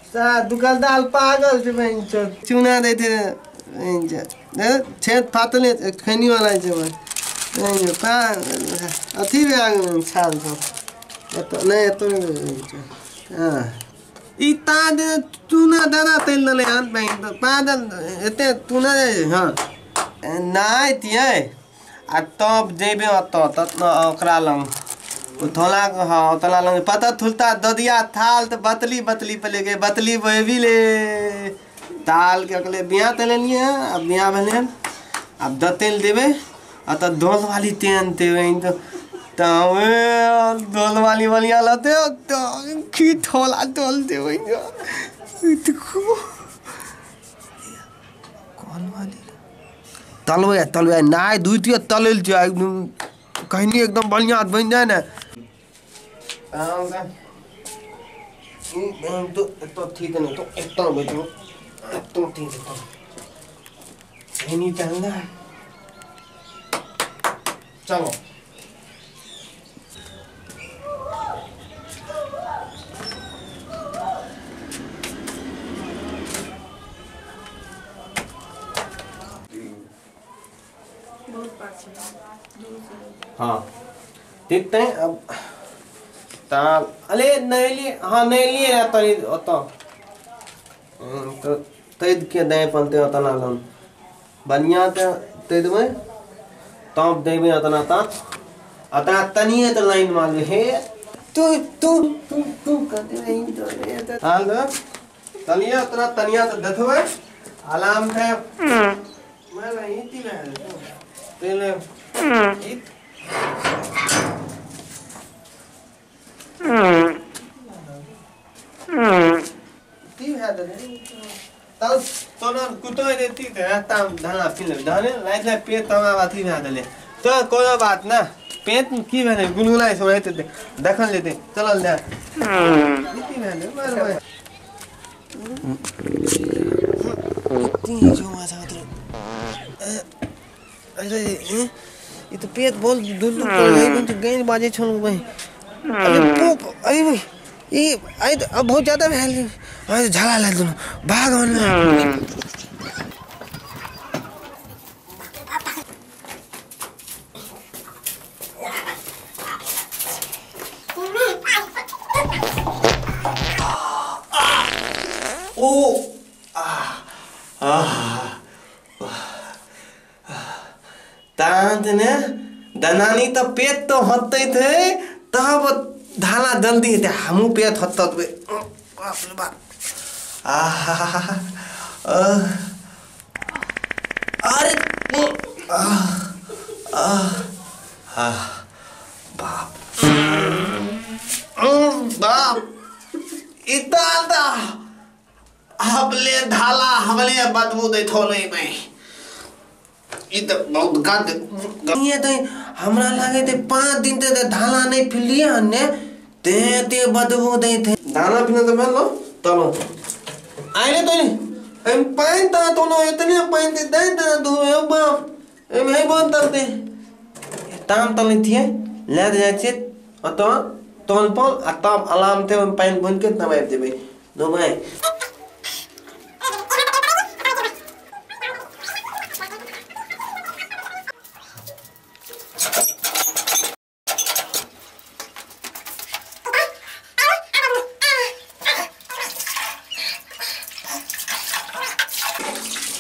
दुकानदार पागल छै बहिन चूना दै छै छेद फाटले खैनी वाला छै अथी भए छाल सब एतऽ नहि एतऽ हँ ई ताज चूना दाना तेल देलै हन बहिन पागल एते चूना हँ नहाइतियै आ तब जेबै ओतऽ तब ओकरा लग थोला हाँ ओतला लग पता थुलता ददिया थाल तो बतली बतली पे गए बतली बहबी ले ताल के अगले बिया ते लेलिए अब बिया भेलै अब दतेल देबै आ त दोल वाली तेन ते तो दोल वाली वाली लते तो की थोला दोल देबै देखो कौन वाली तलवे तलवे नाय दुइतियो तलेल छै कहीं एकदम बढ़िया बन जाए ना तो ठीक नहीं तो एकदम बैठो तो ठीक है नहीं चलना चलो हाँ देखते हैं अब ताल अरे नहीं लिए हाँ नहीं लिए रहता नहीं होता तो तैद के दे पलते होता ना लोन बढ़िया ते तैद में तब देवे अतना ता अतना तनिए तो लाइन मार ले हे तू तू तू तू कर दे नहीं तो हाल तनिया उतना तनिया तो दथवे आराम से मैं नहीं थी मैं तेले पेट भए तो कोनो बात ना पेट की भेलै गुनगुनाइ सब हेतै देखल जेतै चलल जाय अरे ई तो पेट बोल दुल दुल कर गई गेंद बाजे छल भाई अरे पोप अरे भाई ई आई अब बहुत ज्यादा भेल अरे झाला ला दुनु भाग ओ आ आ तांत ने दनानी तो पेट तो होते थे तब धाला जल्दी हेतै हमहूँ पेट होतत बाप रे बाप आहा अरे आ आ बाप बाप इतना हबले धाला हबले बदबू दै थोले में ई त बहुत गंद ये त हमरा लागे ते 5 दिन ते धाला नहीं फिलिए ने ते ते बदबू दै थे धाला फिना त भेल तलो आइले तो नहीं हम पाइन ता तो नो इतने पाइन ते दे ता दो ए बाप ए में बंद तलते ताम तले थिए ले जाय छै अत तोल पल आ तब आराम ते पाइन बन के तब आबि जेबै दो भाई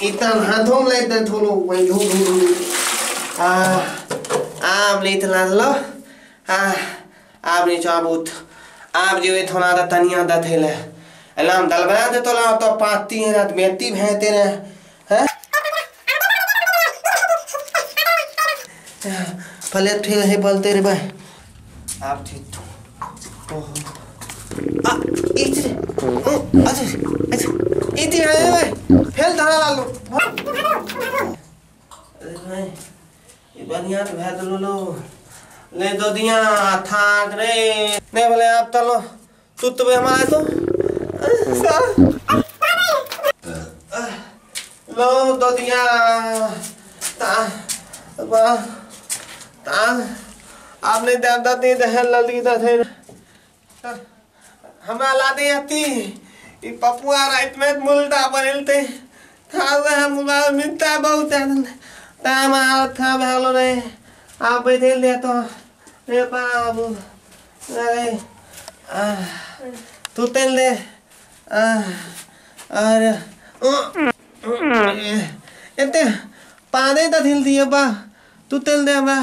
इतना हाथों में लेते थोड़ो वही धो धो धो आ आब नहीं थला लो आ आब नहीं चाबूत आब जो थोड़ा दा तनिया दा थेले एलाम दल बना दे तो ला तो 5-3 रात मेती भेते रे हैं फले ठेल है बोलते रे भाई आप ठीक तो ओहो आ इधर ओ अच्छा अच्छा इधर आए भाई फेल धारा लालो अरे भाई ये बढ़िया तो भै दलो लो ले दो दिया थाक रे नहीं बोले आप चलो तू तो हमारा तो लो दो दिया ता बा ता आपने दादा दे दे ललदी दा थे हमरा ला दे अति ई पपुआ राति में मुल्टा बनेलते था हम मिलता बहुत ताम हालत खराब भए गेलो रे। आब बैठे दे तो रे बाबू अरे तू तेल दे अरे एते पाने त थिल दियो बा तू तेल दे हमरा।